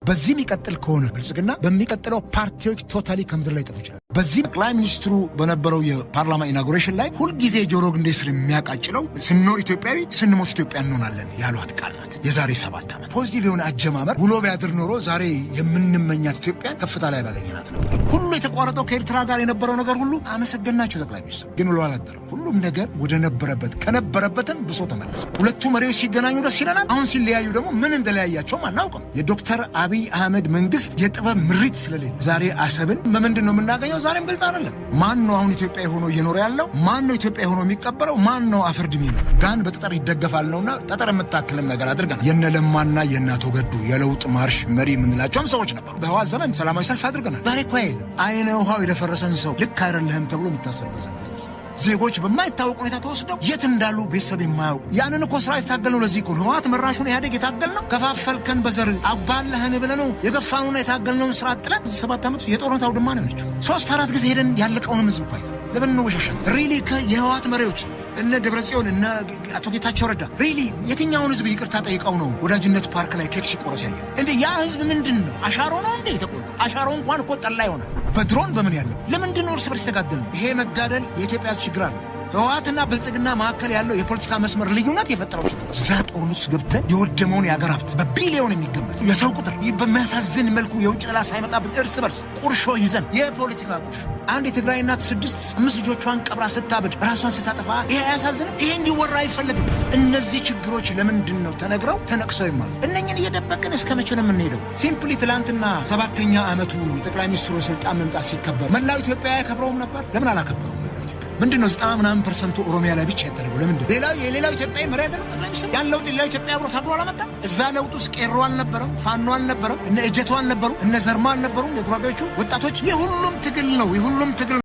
በዚህ የሚቀጥል ከሆነ ብልጽግና በሚቀጥለው ፓርቲዎች totally ከምድር ላይ ይጠፉ ይችላል። በዚህ ጠቅላይ ሚኒስትሩ በነበረው የፓርላማ inauguration ላይ ሁልጊዜ ጆሮ ግንዴ ስር የሚያቃጭለው "ስንኖር ኢትዮጵያዊ፣ ስንሞት ኢትዮጵያ እንሆናለን" ያሏት ቃል ናት። የዛሬ 7 ዓመት positive የሆነ አጀማመር ውሎ ቢያድር ኖሮ ዛሬ የምንመኛት ኢትዮጵያን ከፍታ ላይ ባገኘናት ነበር። ሁሉ የተቋረጠው ከኤርትራ ጋር የነበረው ነገር ሁሉ አመሰገናቸው ጠቅላይ ሚኒስትሩ። ግን ውሎ አላደረም። ሁሉም ነገር ወደ ነበረበት ከነበረበትም ብሶ ተመለሰ። ሁለቱ መሪዎች ሲገናኙ ደስ ይለናል። አሁን ሲለያዩ ደግሞ ምን እንደለያያቸውም አናውቅም። የዶክተር አብይ አህመድ መንግስት የጥበብ ምሪት ስለሌለ ዛሬ አሰብን በምንድን ነው የምናገኘው? ዛሬም ግልጽ አይደለም። ማን ነው አሁን ኢትዮጵያ ሆኖ እየኖረ ያለው? ማን ነው ኢትዮጵያ ሆኖ የሚቀበረው? ማን ነው አፈር ድሜ የሚበላው? ጋን በጠጠር ይደገፋል ነውና ጠጠር የምታክልም ነገር አድርገናል። የነ ለማና የነ አቶ ገዱ የለውጥ ማርሽ መሪ የምንላቸውም ሰዎች ነበሩ። በህወሓት ዘመን ሰላማዊ ሰልፍ አድርገናል። ዛሬ እኮ የለም። አይነ ውሃው የደፈረሰን ሰው ልክ አይደለህም ተብሎ የሚታሰርበት ዘመን ላይ ደርሰናል። ዜጎች በማይታወቅ ሁኔታ ተወስደው የት እንዳሉ ቤተሰብ የማያውቁ። ያንን እኮ ስራ የታገልነው ለዚህ እኮ ነው። ህወሓት መራሹን ኢህአዴግ የታገልነው ከፋፈልከን፣ በዘር አባላህን ብለህ ነው የገፋኑና የታገልነውን ስራ ጥለን 7 ዓመቱ የጦርነት አውድማ ነው የሆነችው። ሶስት አራት ጊዜ ሄደን ያለቀውንም ህዝብ እኮ አይተናል። ለምን እንወሻሻል? Really የህወሓት መሪዎች እነ ደብረጽዮን፣ እነ አቶ ጌታቸው ረዳ really የትኛውን ህዝብ ይቅርታ ጠይቀው ነው ወዳጅነት ፓርክ ላይ ኬክ ሲቆረስ ያየ? እንዴ ያ ህዝብ ምንድን ነው? አሻሮ ነው እንዴ የተቆላ? አሻሮ እንኳን እኮ ጠላ ይሆናል። በድሮን በምን ያለው ለምንድን ነው እርስ በርስ የተጋደል ነው? ይሄ መጋደል የኢትዮጵያ ህዝብ ችግር አለ። ህወሓትና ብልጽግና መካከል ያለው የፖለቲካ መስመር ልዩነት የፈጠረው ችግር፣ እዛ ጦርነት ውስጥ ገብተን የወደመውን የአገር ሀብት በቢሊዮን የሚገመት የሰው ቁጥር፣ ይህ በሚያሳዝን መልኩ የውጭ ጠላት ሳይመጣብን እርስ በርስ ቁርሾ ይዘን፣ የፖለቲካ ቁርሾ፣ አንድ የትግራይ እናት ስድስት አምስት ልጆቿን ቀብራ ስታብድ፣ ራሷን ስታጠፋ፣ ይሄ አያሳዝንም? ይሄ እንዲወራ አይፈለግም። እነዚህ ችግሮች ለምንድን ነው ተነግረው ተነቅሰው የማሉ? እነኝን እየደበቅን እስከ መቼ ነው የምንሄደው? Simply ትላንትና ሰባተኛ ዓመቱ የጠቅላይ ሚኒስትሩ የስልጣን መምጣት ሲከበር መላው ኢትዮጵያ ያከብረውም ነበር። ለምን አላከበረውም? ምንድን ነው 90 ምናምን percent ኡ ኦሮሚያ ላይ ብቻ ያደረገው? ለምንድን ሌላው የሌላው ኢትዮጵያዊ መሪ አይደለም ጠቅላይ ሚኒስትር? ያን ለውጥ ሌላው ኢትዮጵያ አብሮ ታግሎ አላመጣም? እዛ ለውጥ ውስጥ ቄሮ አልነበረም፣ ፋኖ አልነበረም፣ እነ እጀቱ አልነበሩም፣ እነ ዘርማ አልነበሩም፣ የጉራጌዎቹ ወጣቶች። የሁሉም ትግል ነው፣ የሁሉም ትግል።